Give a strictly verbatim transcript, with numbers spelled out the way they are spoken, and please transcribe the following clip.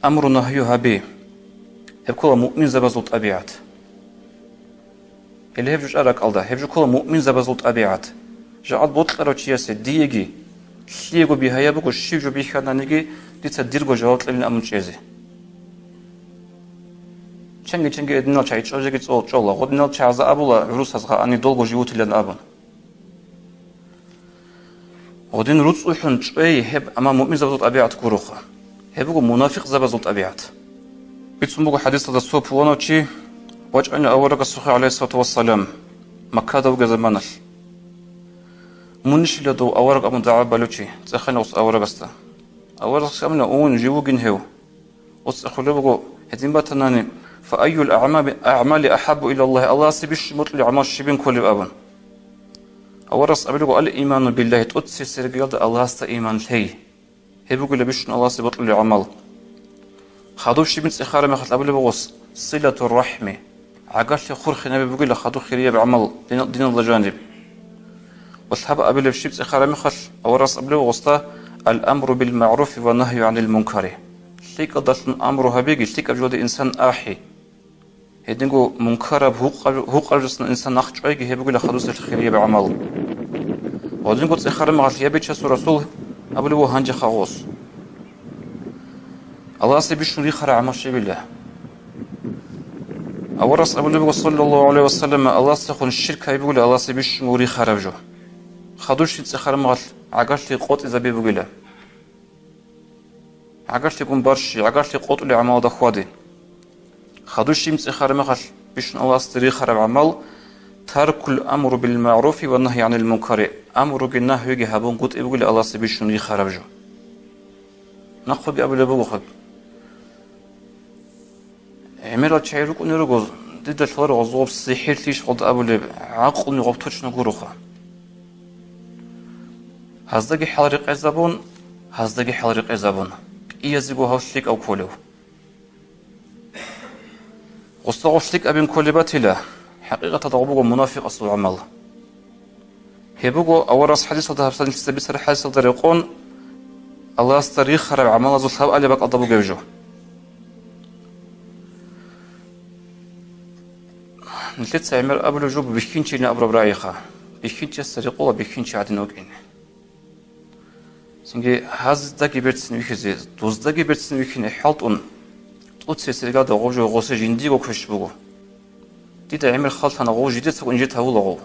Амру-нагью гьаби. Гьеб ккола муъминзабазул тӀабигӀат. Гьеле гьеб жо чӀаракӀалда, гьеб жо ккола муъминзабазул тӀабигӀат. ЖагӀад бокьарав чиясе диеги, лъиего бигьаяб буго, щиб жо бихьананиги, дица дирго жаваб кьелин абун чӀезе. Чанги-чанги гьединал чагӀи чӀвазеги цӀол чӀола, гъодинал чагӀазда абула гӀурусазда гьаниб долго живутилан абун. Гъодин руцӀцӀухӀун чӀвей гьеб, амма муъминзабазул тӀабигӀат гуроха. Гьеб буго мунафикъзабазул тӀабигӀат. Бицун буго хӀадисалда цо пуланав чи вачӀана аварагасухъе, гӀалайгьиссалату вассалам, Маккада вугеб заманалъ. Мунищила дов авараг абун дагӀба балев чи, цӀехана гъос аварагасда. Аварагас абуна: «Ун, жив вугин гьев». Гъос цӀехулеб буго, гьедин батанани: «Фа айюл аъмали, аъмали ахӀаббу илаллагь, Аллагьасе бищун бокьулеб гӀамал щибин кколеб?» абун. Аварагас абулеб буго: «Ал-иману биллагьи, тӀоцебесеб иргаялда Аллагьасда иман лъей». Гьеб бугила бищун Аллагьасе бокьулеб гӀамал. Хадуб щибин цӀехараб мехалъ абулеб буго: «Силатур рахӀми». ГӀагарлъи хурхинаби бугила хадуб хирияб гӀамал дин-, диналда жаниб. Ва лъабабилеб щиб цӀехараб мехалъ, аварагас абулеб гъосда: «Ал-амру бил-магӀруфи ва нагью гӀанил мункари». ЛъикӀалдалъун амру гьабиги, лъикӀаб жоялде инсан ахӀи. Гьединго мункараб гьукъаб-, гьукъаб жоялдасан инсан нахъ чӀвайги, гьеб бугила хадусел хирияб гӀамал. Гьединго цӀехараб мехалъ: «Я Бичасул Расул», абулеб буго гьанже хадуб гъос. Аллагьасе бищун рихараб гӀамал щибила? Аварагас абулеб буго, саллаллагьу гӀалайгьи ва саллам, Аллагьасдехун щирк гьабизе бугила Аллагьасе бищун рихараб жо. Хадуб щиб цӀехараб мехалъ гӀагарлъи къотӀизаби бугила. ГӀагарлъи гун барщи, гӀагарлъи къотӀулеб гӀамалалда хьвади. Хадуб щиб цӀехараб мехалъ бищун Аллагьасде рихараб гӀамал: «Таркул амру бил-магӀруфи ва нагьи гӀанил мункари», амруги нагьиги гьабунгутӀи бугила Аллагьасе бищун рихараб жо. Нахъеги абулеб буго хадуб. ГӀемерал чагӀи рукӀунел руго, дида лъаларо гъозул гъоб сихӀирлъийищ гъолда абулеб, гӀакълуни гъоб точно гуроха. Гьаздаги хӀалрекъезабун, гьаздаги хӀалрекъезабун, кӀиязего гьав лъикӀав кколев. Гъосда гъов лъикӀабин кколеб батила, хӀакъикъаталда гъоб буго мунафикъасул гӀамал. Гьеб буго аварагас хӀадисалда гьабсагӀат нилъеца бицараб хӀадисалда рекъон Аллагьасда рихараб гӀамалазул лъабабилеб бакӀалда бугеб жо. Нилъеца гӀемер абулеб жо бихьинчийин абураб рагӀиха. Бихьинчиясда рекъола бихьинчи гӀадин вукӀин. Цинги гьаздаги берцин вихьизе, дуздаги берцин вихьине хӀалтӀун, тӀоцебесеб иргаялда гъоб жо гъосе жиндиего квеш буго. Дида гӀемер хал лъана гъов жидецаго инжит гьавула гъов.